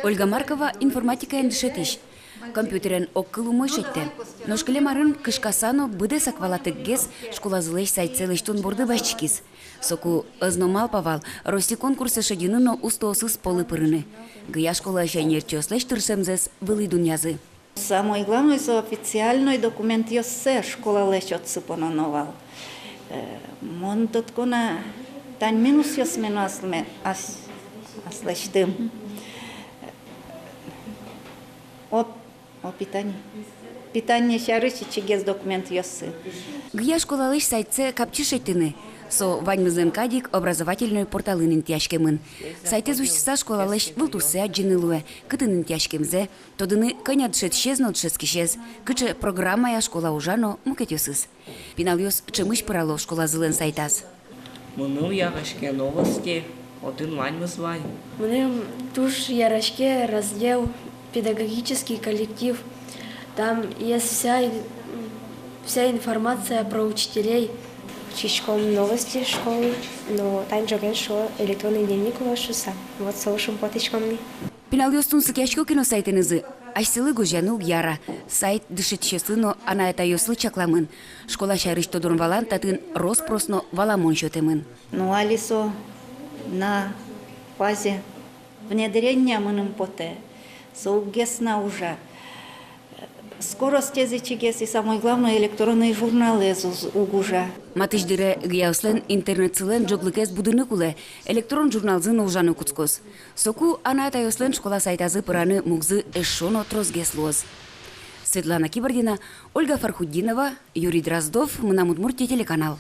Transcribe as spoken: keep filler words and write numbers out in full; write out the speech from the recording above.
Ольга Маркова информатикаен дышетӥсь. Компьютерен огкыл умой шедьтэ. Нош кылем арын кышкаса но быдэсак валатыкгес школазылэсь сайтсэ лэсьтон борды басьтӥськиз. Соку ӧз но малпа вал Россиысь конкурсэ шедьыны но устоосыз полы пырыны. Гыя школаысь ӧнерчиослэсь тыршемзэс вылӥ дунъязы. Самой главной, со официальной документъёссэ школалэсь отсы пононо вал. Э, мон тодӥсько на, тань минусъёсме но аслме-, ас-, аслэсьтым. О, о питании. Питание сярысь ичигес документъёссы. Гыя школалэсь сайтсэ капчи шедьтыны. Со ваньмызлэн кадь ик образовательной порталын интыяськемын. Сайтэз усьтыса, школалэсь вылтуссэ адӟыны луэ, кытын интыяськемзэ, тодыны, кӧня дышетӥсез но дышетскисез, кыӵе программая школа ужа но мукетъёсыз. Пиналъёс ӵемысь пырало школазылэн сайтаз. Мыным яраське новости, отын ваньмыз вань. Мыным туж яраське раздел «Педагогический коллектив». Там есть вся ин-, вся информация про учителей. Учкиськом новости школы, но тань ӝоген шуо, электронный дневник луоз шуыса. Вот солы шумпотӥськом ни. Пиналъёс тунсыкъясько ке но сайтэнызы, асьсэлы гожъяны уг яра. Сайт дышетӥсьёслы но анай-атайёслы чакламын. Школа сярысь тодон-валан татын рос-прос но валамон сётэмын. Ну, али со на фазе внедрения мыным потэ, со уггес на ужа. Скоростез ичигес и, самой главной, электронной журналэз уз-, уг ужа. Матысь дыре гыяослэн интернетсылэн ӝоглыкез будыны кулэ, электрон журналзы но ужаны кутскоз. Соку анай-атайёслэн школа сайтазы пыраны мугзы эшшо но тросгес луоз. Светлана Кибардина, Ольга Фархутдинова, Юрий Дроздов, «Мынам Удмуртие» телеканал.